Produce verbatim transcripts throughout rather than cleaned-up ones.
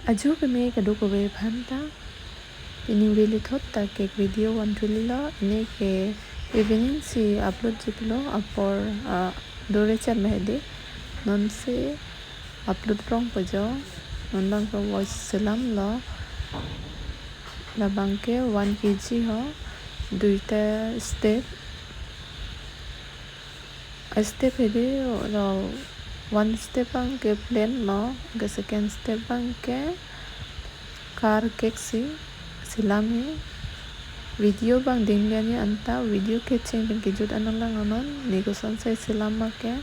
Ajo keme kadokave aphan ta, pining veli thot ta cake video van thulilo, ne ke evening si upload jiplo, apor, ah, dore chan ma hedi, non si upload rong pajo, non bang ke voice selam lo, labang ke one K G ho, duita step, a step hedi lo, one step bang ke plain lo, ke second step bang ke car cake si selam he. Video bang ding liya ni anta video ke cheng pen kejut anang lang anon, ne koson sai selam ma ke.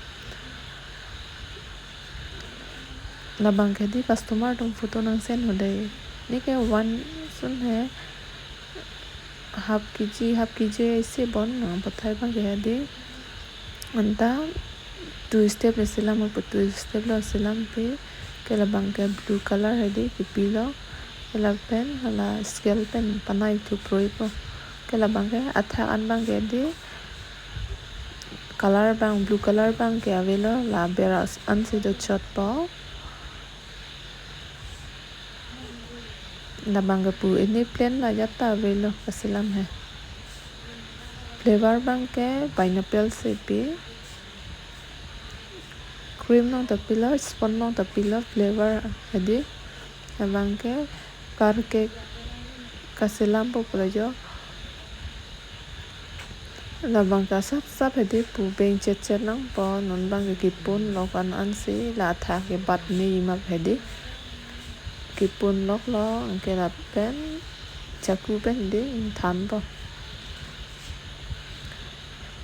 Labang ke di customer atum photo nang send ho dei. Ne ke one sun he, half K G, half K G isi bon nang pathai bang ke hedi. Anta two step le selam, apo two step lo selam pi. Ke labang ke blue color hedi kipilo. Ke lapen hala scale pen panai thu proi po. Ke labang ke athak an bang ke di color bang, blue color bang ke avelo, la beras an si do chot po. Labang ke pu ini plain la jata avelo kaselam he. Flavor bang ke pineapple si pi. Cream nong ta pilo, sponge nong ta pilo, flavor hedi. Labang ke car cake kaselam po pula jo. Labang ke sap sap hedi pu beng chet chet nang po, non bang ke kipun lok an an si la athak ke bat ne imap hedi. Kipun lok lo, anke lapen chaku pen di ingthan po.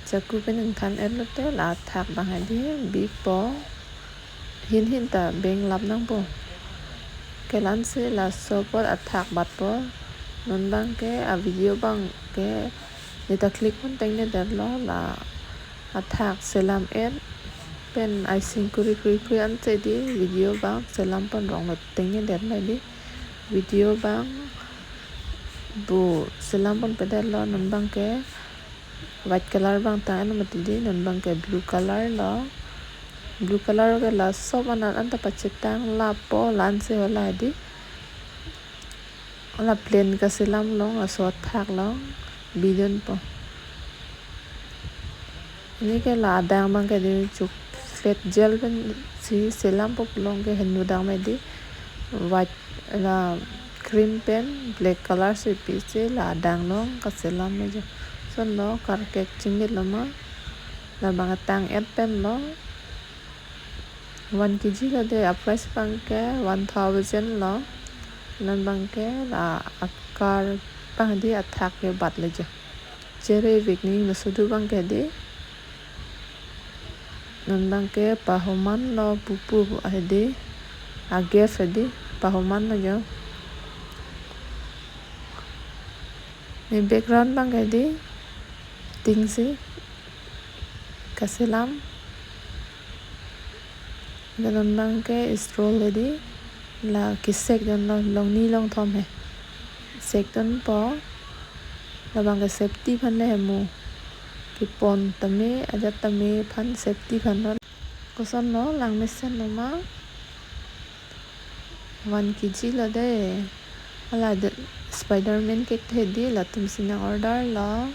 Chaku pen ingthan et lote la athak bang hedi bipo. Hin hin ta beng lap nang po. Ke la-an si laso apot athak bat po. Non bang ke a video bang ke ne ta click pon tengne det lo, la athak selam et pen icing kuri kuri kuri an si di video bang selam pon rong lo tengne det lo di. Video bang pu selam pon pe det lo, non bang ke white color bang tang et lo mati di, non bang ke blue color lo. Blue color ke la sop anan anta pachetang lapo, la-an si ho la di. La plain kaselam long, laso athak long bidun po. Ne ke la adang bang ke di chocolate gel pen si selam po, long ke henu dang me di. White la cream pen black color si pi si la adang long kaselam me jo. Lason lo car cake chingit lo ma. Labang tang et pen lo. One K G lo de, a price bang ke one thousand lo. Non bang ke la a car bang di athak ke bat le jo. Chere vik ni no sudu bang ke di. Non bang ke pahoman lo pupu hedi. A gift hedi pahoman lo jo. Ne background bang ke di. Ting si kaselam. Ke non bang ke stroll hedi, la kesek dun lo, longni longthom he. Sek dun po, labang ke safety aphan le he mo. Kepon tame, ajat tame aphan safety aphan lo. Koson lo, lang mesen lo ma. One K G lo de. Hala de, Spiderman cake the di, latum si nang order lo.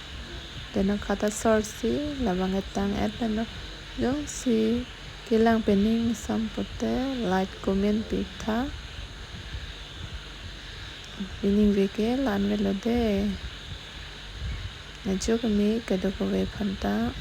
Dena khata sor si, labang etang et pen lo. Jongsi kelang pening sam pote, like, comment pi tha. Pining ve ke la-an ve lo de. Ajo keme kadokave aphan ta.